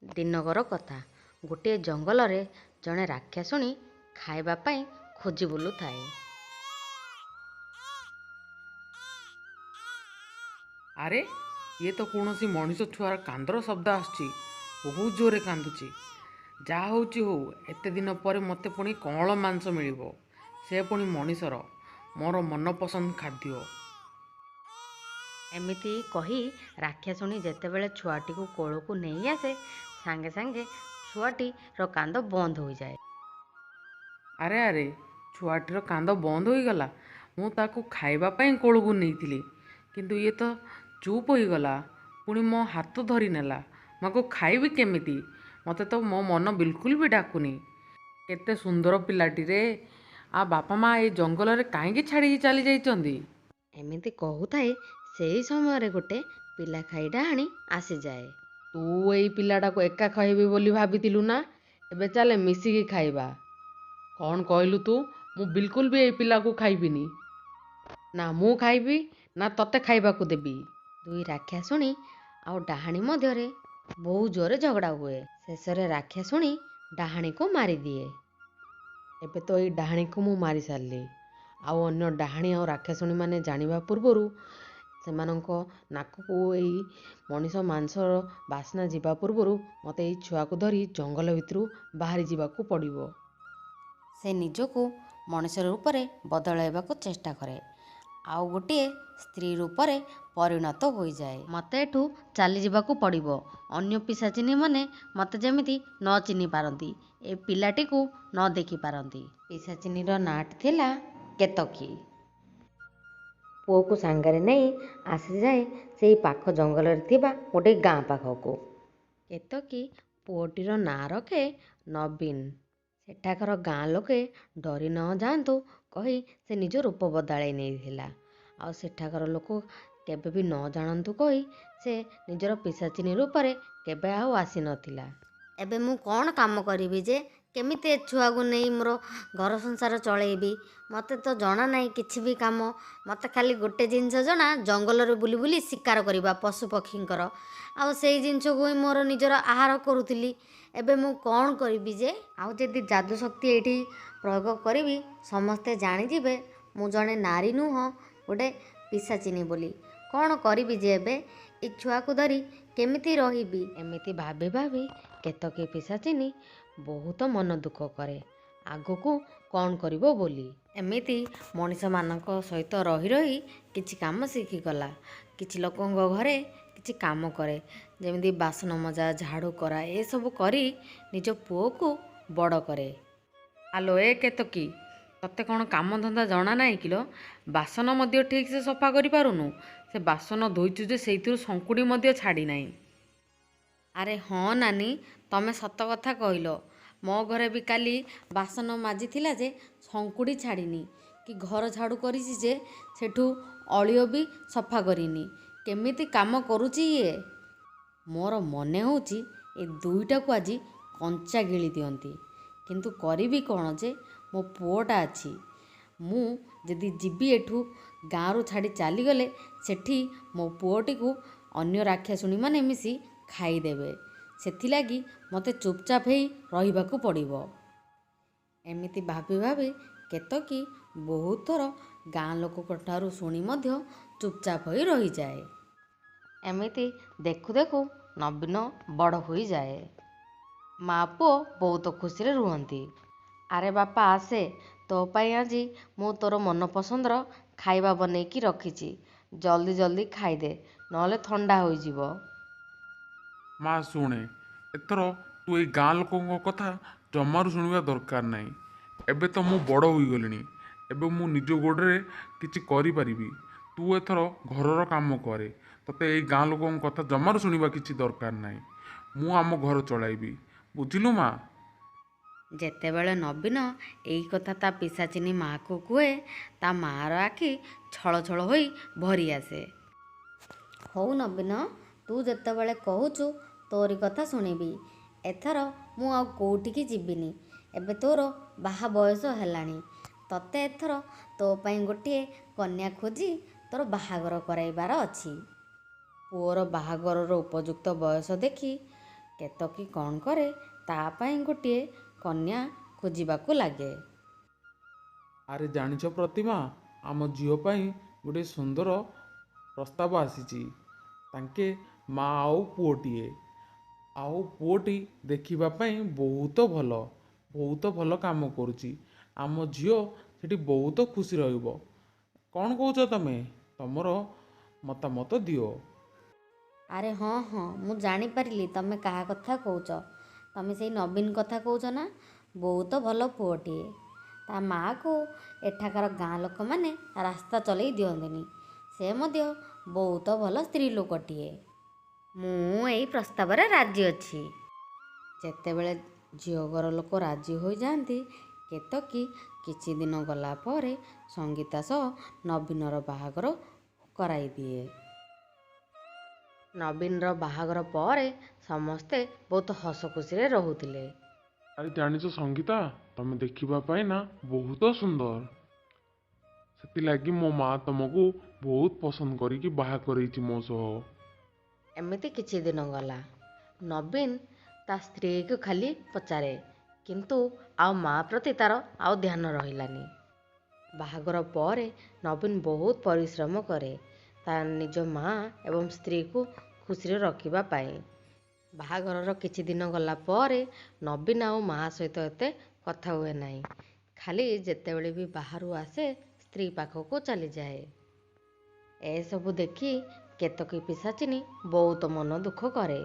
ଦିନକର କଥା, ଗୋଟିଏ ଜଙ୍ଗଲରେ ଜଣେ ରାକ୍ଷାସୁଣୀ ଖାଇବା ପାଇଁ ଖୋଜି ବୁଲୁଥାଏ। ଆରେ, ଇଏ ତ କୌଣସି ମଣିଷ ଛୁଆର କାନ୍ଦର ଶବ୍ଦ ଆସୁଛି। ବହୁତ ଜୋରରେ କାନ୍ଦୁଛି। ଯାହା ହେଉଛି ହଉ, ଏତେ ଦିନ ପରେ ମୋତେ ପୁଣି କଅଁଳ ମାଂସ ମିଳିବ, ସେ ପୁଣି ମଣିଷର, ମୋର ମନପସନ୍ଦ ଖାଦ୍ୟ। ଏମିତି କହି ରାକ୍ଷାସୁଣୀ ଯେତେବେଳେ ଛୁଆଟିକୁ କୋଳକୁ ନେଇ ଆସେ, ସାଙ୍ଗେ ସାଙ୍ଗେ ଛୁଆଟିର କାନ୍ଦ ବନ୍ଦ ହୋଇଯାଏ। ଆରେ ଆରେ, ଛୁଆଟିର କାନ୍ଦ ବନ୍ଦ ହୋଇଗଲା। ମୁଁ ତାକୁ ଖାଇବା ପାଇଁ କୋଳକୁ ନେଇଥିଲି, କିନ୍ତୁ ଇଏ ତ ଚୁପ୍ ହୋଇଗଲା, ପୁଣି ମୋ ହାତ ଧରି ନେଲା। ମୁଁ ଆକୁ ଖାଇବି କେମିତି? ମୋତେ ତ ମୋ ମନ ବିଲକୁଲ ବି ଡାକୁନି। କେତେ ସୁନ୍ଦର ପିଲାଟିରେ! ଆ ବାପା ମା ଏଇ ଜଙ୍ଗଲରେ କାହିଁକି ଛାଡ଼ିକି ଚାଲି ଯାଇଛନ୍ତି? ଏମିତି କହୁଥାଏ, ସେଇ ସମୟରେ ଗୋଟେ ପିଲା ଖାଇ ଡାହାଣୀ ଆସିଯାଏ। ତୁ ଏଇ ପିଲାଟାକୁ ଏକା ଖାଇବି ବୋଲି ଭାବିଥିଲୁ ନା? ଏବେ ଚାଲେ ମିଶିକି ଖାଇବା। କ'ଣ କହିଲୁ ତୁ? ମୁଁ ବିଲକୁଲ ବି ଏଇ ପିଲାକୁ ଖାଇବିନି। ନା ମୁଁ ଖାଇବି, ନା ତତେ ଖାଇବାକୁ ଦେବି। ଦୁଇ ରାକ୍ଷାସୁଣୀ ଆଉ ଡାହାଣୀ ମଧ୍ୟରେ ବହୁ ଜୋରରେ ଝଗଡ଼ା ହୁଏ। ଶେଷରେ ରାକ୍ଷାସୁଣୀ ଡାହାଣୀକୁ ମାରିଦିଏ। ଏବେ ତ ଏଇ ଡାହାଣୀକୁ ମୁଁ ମାରି ସାରିଲି, ଆଉ ଅନ୍ୟ ଡାହାଣୀ ଆଉ ରାକ୍ଷାସୁଣୀମାନେ ଜାଣିବା ପୂର୍ବରୁ, ସେମାନଙ୍କ ନାକକୁ ଏଇ ମଣିଷ ମାଂସର ବାସ୍ନା ଯିବା ପୂର୍ବରୁ ମୋତେ ଏଇ ଛୁଆକୁ ଧରି ଜଙ୍ଗଲ ଭିତରୁ ବାହାରି ଯିବାକୁ ପଡ଼ିବ। ସେ ନିଜକୁ ମଣିଷ ରୂପରେ ବଦଳାଇବାକୁ ଚେଷ୍ଟା କରେ ଆଉ ଗୋଟିଏ ସ୍ତ୍ରୀ ରୂପରେ ପରିଣତ ହୋଇଯାଏ। ମୋତେ ଏଠୁ ଚାଲିଯିବାକୁ ପଡ଼ିବ। ଅନ୍ୟ ପିଶାଚିନୀମାନେ ମୋତେ ଯେମିତି ନ ଚିହ୍ନି ପାରନ୍ତି, ଏ ପିଲାଟିକୁ ନ ଦେଖିପାରନ୍ତି। ପିଶାଚିନୀର ନାଁଟି ଥିଲା କେତକୀ। ପୁଅକୁ ସାଙ୍ଗରେ ନେଇ ଆସିଯାଏ ସେଇ ପାଖ ଜଙ୍ଗଲରେ ଥିବା ଗୋଟେ ଗାଁ ପାଖକୁ। କେତକୀ ପୁଅଟିର ନାଁ ରଖେ ନବୀନ। ସେଠାକାର ଗାଁ ଲୋକେ ଡରି ନ ଯାଆନ୍ତୁ କହି ସେ ନିଜ ରୂପ ବଦଳାଇ ନେଇଥିଲା, ଆଉ ସେଠାକାର ଲୋକ କେବେ ବି ନ ଜାଣନ୍ତୁ କହି ସେ ନିଜର ପିଶାଚିନୀ ରୂପରେ କେବେ ଆଉ ଆସିନଥିଲା। ଏବେ ମୁଁ କ'ଣ କାମ କରିବି ଯେ? କେମିତି ଏ ଛୁଆକୁ ନେଇ ମୋର ଘର ସଂସାର ଚଳେଇବି? ମୋତେ ତ ଜଣା ନାହିଁ କିଛି ବି କାମ। ମୋତେ ଖାଲି ଗୋଟେ ଜିନିଷ ଜଣା, ଜଙ୍ଗଲରେ ବୁଲି ବୁଲି ଶିକାର କରିବା ପଶୁପକ୍ଷୀଙ୍କର, ଆଉ ସେଇ ଜିନିଷକୁ ହିଁ ମୋର ନିଜର ଆହାର କରୁଥିଲି। ଏବେ ମୁଁ କ'ଣ କରିବି ଯେ? ଆଉ ଯଦି ଯାଦୁ ଶକ୍ତି ଏଇଠି ପ୍ରୟୋଗ କରିବି, ସମସ୍ତେ ଜାଣିଯିବେ ମୁଁ ଜଣେ ନାରୀ ନୁହଁ, ଗୋଟେ ପିଶାଚିନୀ ବୋଲି। କ'ଣ କରିବି ଯେ ଏବେ? ଏ ଛୁଆକୁ ଧରି କେମିତି ରହିବି? ଏମିତି ଭାବି ଭାବି କେତକୀ ପିଶାଚିନୀ ବହୁତ ମନ ଦୁଃଖ କରେ ଆଗକୁ କ'ଣ କରିବ ବୋଲି। ଏମିତି ମଣିଷମାନଙ୍କ ସହିତ ରହି ରହି କିଛି କାମ ଶିଖିଗଲା। କିଛି ଲୋକଙ୍କ ଘରେ କିଛି କାମ କରେ, ଯେମିତି ବାସନ ମଜା, ଝାଡ଼ୁ କରା, ଏସବୁ କରି ନିଜ ପୁଅକୁ ବଡ଼ କରେ। ଆଲୋ ଏ କେତକୀ, ତତେ କ'ଣ କାମଧନ୍ଦା ଜଣା ନାହିଁ କିଲୋ? ବାସନ ମଧ୍ୟ ଠିକ୍ ସେ ସଫା କରିପାରୁନୁ। ସେ ବାସନ ଧୋଇଛୁ ଯେ ସେଇଥିରୁ ଶଙ୍କୁଡ଼ି ମଧ୍ୟ ଛାଡ଼ି ନାହିଁ। ଆରେ ହଁ ନାନୀ, ତମେ ସତ କଥା କହିଲ। ମୋ ଘରେ ବି କାଲି ବାସନ ମାଜିଥିଲା ଯେ ଶଙ୍କୁଡ଼ି ଛାଡ଼ିନି, କି ଘର ଝାଡ଼ୁ କରିଛି ଯେ ସେଠୁ ଅଳିଆ ବି ସଫା କରିନି। କେମିତି କାମ କରୁଛି ଇଏ? ମୋର ମନେ ହେଉଛି ଏ ଦୁଇଟାକୁ ଆଜି କଞ୍ଚା ଗିଳି ଦିଅନ୍ତି। କିନ୍ତୁ କରିବି କ'ଣ ଯେ? ମୋ ପୁଅଟା ଅଛି। ମୁଁ ଯଦି ଯିବି ଏଠୁ ଗାଁରୁ ଛାଡ଼ି ଚାଲିଗଲେ, ସେଠି ମୋ ପୁଅଟିକୁ ଅନ୍ୟ ରାକ୍ଷାସୁଣୀମାନେ ମିଶି ଖାଇଦେବେ। ସେଥିଲାଗି ମୋତେ ଚୁପଚାପ ହେଇ ରହିବାକୁ ପଡ଼ିବ। ଏମିତି ଭାବି ଭାବି କେତକୀ ବହୁତ ଥର ଗାଁ ଲୋକଙ୍କ ଠାରୁ ଶୁଣି ମଧ୍ୟ ଚୁପଚାପ ହୋଇ ରହିଯାଏ। ଏମିତି ଦେଖୁ ଦେଖୁ ନବୀନ ବଡ଼ ହୋଇଯାଏ। ମା ପୁଅ ବହୁତ ଖୁସିରେ ରୁହନ୍ତି। ଆରେ ବାପା ଆସେ, ତୋ ପାଇଁ ଆଜି ମୁଁ ତୋର ମନପସନ୍ଦର ଖାଇବା ବନେଇକି ରଖିଛି। ଜଲ୍ଦି ଜଲ୍ଦି ଖାଇଦେ, ନହେଲେ ଥଣ୍ଡା ହୋଇଯିବ। ମା ଶୁଣେ, ଏଥର ତୁ ଏଇ ଗାଁ ଲୋକଙ୍କ କଥା ଜମାରୁ ଶୁଣିବା ଦରକାର ନାହିଁ। ଏବେ ତ ମୁଁ ବଡ଼ ହୋଇଗଲିଣି, ଏବେ ମୁଁ ନିଜ ଗୋଡ଼ରେ କିଛି କରିପାରିବି। ତୁ ଏଥର ଘରର କାମ କରେ। ତୋତେ ଏଇ ଗାଁ ଲୋକଙ୍କ କଥା ଜମାରୁ ଶୁଣିବା କିଛି ଦରକାର ନାହିଁ। ମୁଁ ଆମ ଘର ଚଳାଇବି, ବୁଝିଲୁ ମା? ଯେତେବେଳେ ନବୀନ ଏଇ କଥା ତା ପିଶାଚିନୀ ମାଆକୁ କୁହେ, ତା ମାଆର ଆଖି ଛଳ ଛଳ ହୋଇ ଭରି ଆସେ। ହଉ ନବୀନ, ତୁ ଯେତେବେଳେ କହୁଛୁ ତୋରି କଥା ଶୁଣିବି। ଏଥର ମୁଁ ଆଉ କେଉଁଠିକି ଯିବିନି। ଏବେ ତୋର ବାହା ବୟସ ହେଲାଣି। ତତେ ଏଥର ତୋ ପାଇଁ ଗୋଟିଏ କନ୍ୟା ଖୋଜି ତୋର ବାହାଘର କରାଇବାର ଅଛି। ପୁଅର ବାହାଘରର ଉପଯୁକ୍ତ ବୟସ ଦେଖି କେତକୀ କ'ଣ କରେ, ତା ପାଇଁ ଗୋଟିଏ କନ୍ୟା ଖୋଜିବାକୁ ଲାଗେ। ଆରେ ଜାଣିଛ ପ୍ରତିମା, ଆମ ଝିଅ ପାଇଁ ଗୋଟିଏ ସୁନ୍ଦର ପ୍ରସ୍ତାବ ଆସିଛି। ତାଙ୍କେ ମା ଆଉ ପୁଅଟିଏ, ଆଉ ପୁଅଟି ଦେଖିବା ପାଇଁ ବହୁତ ଭଲ, ବହୁତ ଭଲ କାମ କରୁଛି। ଆମ ଝିଅ ସେଠି ବହୁତ ଖୁସି ରହିବ। କ'ଣ କହୁଛ ତମେ? ତମର ମତାମତ ଦିଅ। ଆରେ ହଁ ହଁ, ମୁଁ ଜାଣିପାରିଲି ତମେ କାହା କଥା କହୁଛ। ତମେ ସେଇ ନବୀନ କଥା କହୁଛ ନା? ବହୁତ ଭଲ ପୁଅଟିଏ। ତା ମାଆକୁ ଏଠାକାର ଗାଁ ଲୋକମାନେ ରାସ୍ତା ଚଲେଇ ଦିଅନ୍ତିନି। ସେ ମଧ୍ୟ ବହୁତ ଭଲ ସ୍ତ୍ରୀ ଲୋକଟିଏ। ମୁଁ ଏଇ ପ୍ରସ୍ତାବରେ ରାଜି ଅଛି। ଯେତେବେଳେ ଝିଅ ଘର ଲୋକ ରାଜି ହୋଇଯାଆନ୍ତି, କେତକୀ କିଛି ଦିନ ଗଲା ପରେ ସଙ୍ଗୀତା ସହ ନବୀନର ବାହାଘର କରାଇଦିଏ। ନବୀନର ବାହାଘର ପରେ ସମସ୍ତେ ବହୁତ ହସ ଖୁସିରେ ରହୁଥିଲେ। ଆରେ ଜାଣିଛ ସଙ୍ଗୀତା, ତମେ ଦେଖିବା ପାଇଁ ନା ବହୁତ ସୁନ୍ଦର। ସେଥିଲାଗି ମୋ ମା ତମକୁ ବହୁତ ପସନ୍ଦ କରିକି ବାହା କରେଇଛି ମୋ ସହ। ଏମିତି କିଛି ଦିନ ଗଲା। ନବୀନ ତା ସ୍ତ୍ରୀକୁ ଖାଲି ପଚାରେ, କିନ୍ତୁ ଆଉ ମା ପ୍ରତି ତାର ଆଉ ଧ୍ୟାନ ରହିଲାନି। ବାହାଘର ପରେ ନବୀନ ବହୁତ ପରିଶ୍ରମ କରେ ତା ନିଜ ମା ଏବଂ ସ୍ତ୍ରୀକୁ ଖୁସିରେ ରଖିବା ପାଇଁ। ବାହାଘରର କିଛି ଦିନ ଗଲା ପରେ ନବୀନ ଆଉ ମା ସହିତ ଏତେ କଥା ହୁଏ ନାହିଁ। ଖାଲି ଯେତେବେଳେ ବି ବାହାରୁ ଆସେ, ସ୍ତ୍ରୀ ପାଖକୁ ଚାଲିଯାଏ। ଏସବୁ ଦେଖି କେତକୀ ପିଶାଚିନୀ ବହୁତ ମନ ଦୁଃଖ କରେ,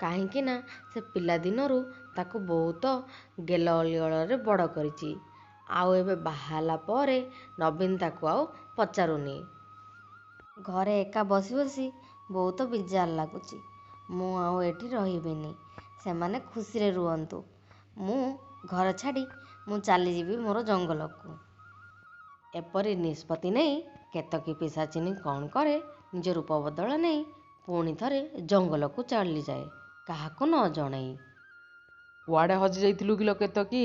କାହିଁକି ନା ସେ ପିଲାଦିନରୁ ତାକୁ ବହୁତ ଗେଲ ଅଲିଅଳରେ ବଡ଼ କରିଛି, ଆଉ ଏବେ ବାହା ହେଲା ପରେ ନବୀନ ତାକୁ ଆଉ ପଚାରୁନି। ଘରେ ଏକା ବସି ବସି ବହୁତ ବିଜାର ଲାଗୁଛି। ମୁଁ ଆଉ ଏଠି ରହିବିନି। ସେମାନେ ଖୁସିରେ ରୁହନ୍ତୁ। ମୁଁ ଘର ଛାଡ଼ି ମୁଁ ଚାଲିଯିବି ମୋର ଜଙ୍ଗଲକୁ। ଏପରି ନିଷ୍ପତ୍ତି ନେଇ କେତକୀ ପିଶାଚିନୀ କ'ଣ କରେ, ନିଜ ରୂପ ବଦଳ ନେଇ ପୁଣି ଥରେ ଜଙ୍ଗଲକୁ ଚାଲିଯାଏ କାହାକୁ ନ ଜଣେଇ। କୁଆଡ଼େ ହଜି ଯାଇଥିଲୁ କିଲୋ କେତକୀ?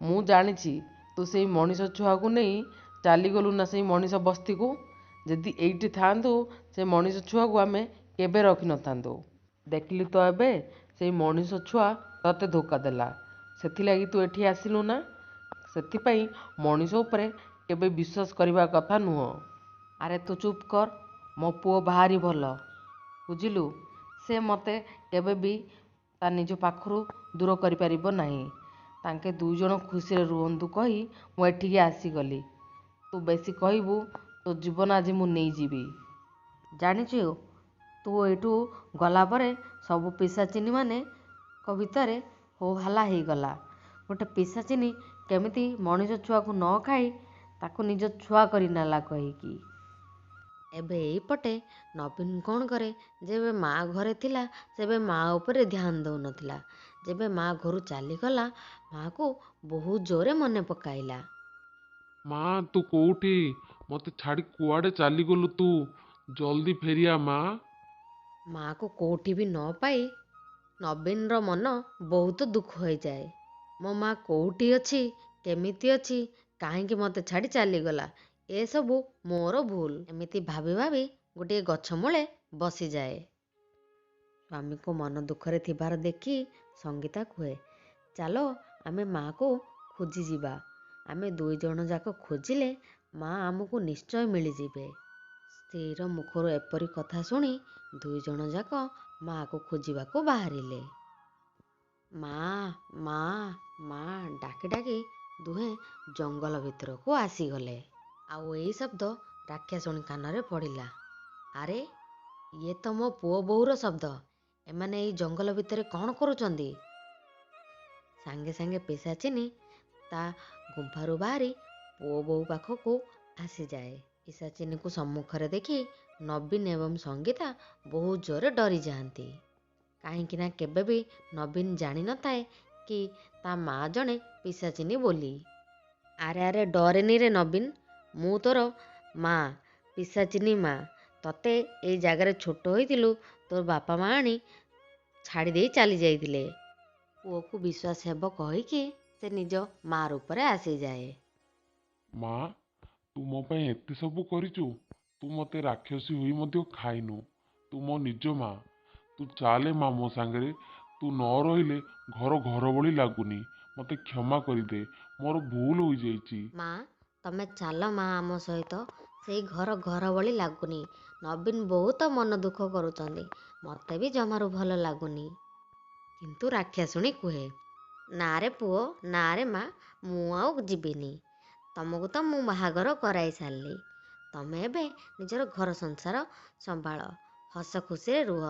ମୁଁ ଜାଣିଛି ତୁ ସେଇ ମଣିଷ ଛୁଆକୁ ନେଇ ଚାଲିଗଲୁ ନା ସେଇ ମଣିଷ ବସ୍ତିକୁ। ଯଦି ଏଇଠି ଥାଆନ୍ତୁ, ସେ ମଣିଷ ଛୁଆକୁ ଆମେ କେବେ ରଖିନଥାନ୍ତୁ। ଦେଖିଲୁ ତ ଏବେ ସେଇ ମଣିଷ ଛୁଆ ତତେ ଧୋକା ଦେଲା, ସେଥିଲାଗି ତୁ ଏଠି ଆସିଲୁ ନା? ସେଥିପାଇଁ ମଣିଷ ଉପରେ କେବେ ବିଶ୍ୱାସ କରିବା କଥା ନୁହଁ। ଆରେ ତୁ ଚୁପ୍ କର। ମୋ ପୁଅ ଭାରି ଭଲ, ବୁଝିଲୁ? ସେ ମୋତେ କେବେ ବି ତା ନିଜ ପାଖରୁ ଦୂର କରିପାରିବ ନାହିଁ। ତାଙ୍କେ ଦୁଇ ଜଣ ଖୁସିରେ ରୁହନ୍ତୁ କହି ମୁଁ ଏଠିକି ଆସିଗଲି। ତୁ ବେଶୀ କହିବୁ, ତୋ ଜୀବନ ଆଜି ମୁଁ ନେଇଯିବି। ଜାଣିଛୁ, ତୁ ଏଇଠୁ ଗଲା ପରେ ସବୁ ପିଶାଚିନୀ ମାନଙ୍କ ଭିତରେ ହୋ ହାଲା ହେଇଗଲା। ଗୋଟେ ପିଶାଚିନୀ କେମିତି ମଣିଷ ଛୁଆକୁ ନ ଖାଇ ତାକୁ ନିଜ ଛୁଆ କରିନେଲା କହିକି। ଏବେ ଏଇପଟେ ନବୀନ କ'ଣ କରେ, ଯେବେ ମା ଘରେ ଥିଲା ସେବେ ମା ଉପରେ ଧ୍ୟାନ ଦେଉନଥିଲା। ଯେବେ ମା ଘରୁ ଚାଲିଗଲା, ମାଆକୁ ବହୁତ ଜୋରରେ ମନେ ପକାଇଲା। ମା, ତୁ କୋଉଠି? ମୋତେ ଛାଡ଼ି କୁଆଡ଼େ ଚାଲିଗଲୁ ତୁ? ଜଲ୍ଦି ଫେରିଆ ମା। ମାଆକୁ କୋଉଠି ବି ନ ପାଇ ନବୀନର ମନ ବହୁତ ଦୁଃଖ ହୋଇଯାଏ। ମୋ ମା କୋଉଠି ଅଛି, କେମିତି ଅଛି, କାହିଁକି ମୋତେ ଛାଡ଼ି ଚାଲିଗଲା, ଏସବୁ ମୋର ଭୁଲ। ଏମିତି ଭାବି ଭାବି ଗୋଟିଏ ଗଛ ମୂଳେ ବସିଯାଏ। ସ୍ୱାମୀକୁ ମନ ଦୁଃଖରେ ଥିବାର ଦେଖି ସଙ୍ଗୀତା କୁହେ, ଚାଲ ଆମେ ମାଆକୁ ଖୋଜିଯିବା। ଆମେ ଦୁଇ ଜଣ ଯାକ ଖୋଜିଲେ ମା ଆମକୁ ନିଶ୍ଚୟ ମିଳିଯିବେ। ସ୍ତ୍ରୀର ମୁଖରୁ ଏପରି କଥା ଶୁଣି ଦୁଇ ଜଣ ଯାକ ମାଆକୁ ଖୋଜିବାକୁ ବାହାରିଲେ। ମା, ମା, ମା ଡାକି ଡାକି ଦୁହେଁ ଜଙ୍ଗଲ ଭିତରକୁ ଆସିଗଲେ। ଆଉ ଏଇ ଶବ୍ଦ ରାକ୍ଷାସୁଣୀ କାନରେ ପଡ଼ିଲା। ଆରେ, ଇଏ ତ ମୋ ପୁଅ ବୋହୂର ଶବ୍ଦ। ଏମାନେ ଏଇ ଜଙ୍ଗଲ ଭିତରେ କ'ଣ କରୁଛନ୍ତି? ସାଙ୍ଗେ ସାଙ୍ଗେ ପିଶାଚିନୀ ତା ଗୁମ୍ଫାରୁ ବାହାରି ପୁଅ ବୋହୂ ପାଖକୁ ଆସିଯାଏ। ପିଶାଚିନୀକୁ ସମ୍ମୁଖରେ ଦେଖି ନବୀନ ଏବଂ ସଙ୍ଗୀତା ବହୁତ ଜୋରରେ ଡରିଯାଆନ୍ତି, କାହିଁକି ନା କେବେ ବି ନବୀନ ଜାଣିନଥାଏ କି ତା ମା ଜଣେ ପିଶାଚିନୀ ବୋଲି। ଆରେ ଆରେ, ଡରେନି ରେ ନବୀନ, ମୁଁ ତୋର ମା, ପିଶାଚିନୀ ମା। ତତେ ଏଇ ଜାଗାରେ ଛୋଟ ହୋଇଥିଲୁ, ତୋର ବାପା ମା ଆଣି ଛାଡ଼ି ଦେଇ ଚାଲି ଯାଇଥିଲେ। ପୁଅକୁ ବିଶ୍ୱାସ ହେବ କହିକି ସେ ନିଜ ମା ରୂପରେ ଆସିଯାଏ। ମା, ତୁ ମୋ ପାଇଁ ଏତେ ସବୁ କରିଛୁ। ତୁ ମୋତେ ରାକ୍ଷସୀ ହୋଇ ମଧ୍ୟ ଖାଇନୁ। ତୁ ମୋ ନିଜ ମା। ତୁ ଚାଲେ ମା ମୋ ସାଙ୍ଗରେ, ତୁ ନ ରହିଲେ ଘର ଘର ଭଳି ଲାଗୁନି। ମୋତେ କ୍ଷମା କରିଦେ, ମୋର ଭୁଲ ହୋଇଯାଇଛି। ମା, ତମେ ଚାଲ ମା ଆମ ସହିତ। ସେଇ ଘର ଘର ଭଳି ଲାଗୁନି। ନବୀନ ବହୁତ ମନ ଦୁଃଖ କରୁଛନ୍ତି, ମୋତେ ବି ଜମାରୁ ଭଲ ଲାଗୁନି। କିନ୍ତୁ ରାକ୍ଷାସୁଣୀ କୁହେ, ନାରେ ପୁଅ, ନାରେ ମା, ମୁଁ ଆଉ ଯିବିନି। ତମକୁ ତ ମୁଁ ବାହାଘର କରାଇ ସାରିଲି। ତମେ ଏବେ ନିଜର ଘର ସଂସାର ସମ୍ଭାଳ, ହସ ଖୁସିରେ ରୁହ।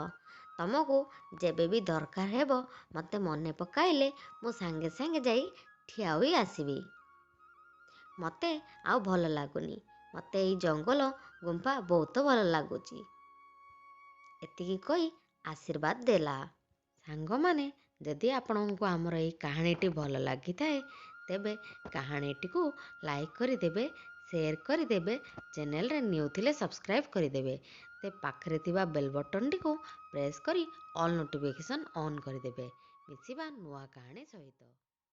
ତମକୁ ଯେବେ ବି ଦରକାର ହେବ ମୋତେ ମନେ ପକାଇଲେ ମୁଁ ସାଙ୍ଗେ ସାଙ୍ଗେ ଯାଇ ଠିଆ ହୋଇ ଆସିବି। ମୋତେ ଆଉ ଭଲ ଲାଗୁନି। ମୋତେ ଏଇ ଜଙ୍ଗଲ ଗୁମ୍ଫା ବହୁତ ଭଲ ଲାଗୁଛି। ଏତିକି କହି ଆଶୀର୍ବାଦ ଦେଲା। ସାଙ୍ଗମାନେ, ଯଦି ଆପଣଙ୍କୁ ଆମର ଏହି କାହାଣୀଟି ଭଲ ଲାଗିଥାଏ, ତେବେ କାହାଣୀଟିକୁ ଲାଇକ୍ କରିଦେବେ, ସେୟାର କରିଦେବେ, ଚ୍ୟାନେଲରେ ନ୍ୟୁ ଥିଲେ ସବସ୍କ୍ରାଇବ୍ କରିଦେବେ, ତେ ପାଖରେ ଥିବା ବେଲ୍ ବଟନ୍ଟିକୁ ପ୍ରେସ୍ କରି ଅଲ୍ ନୋଟିଫିକେସନ୍ ଅନ୍ କରିଦେବେ। ମିଶିବା ନୂଆ କାହାଣୀ ସହିତ।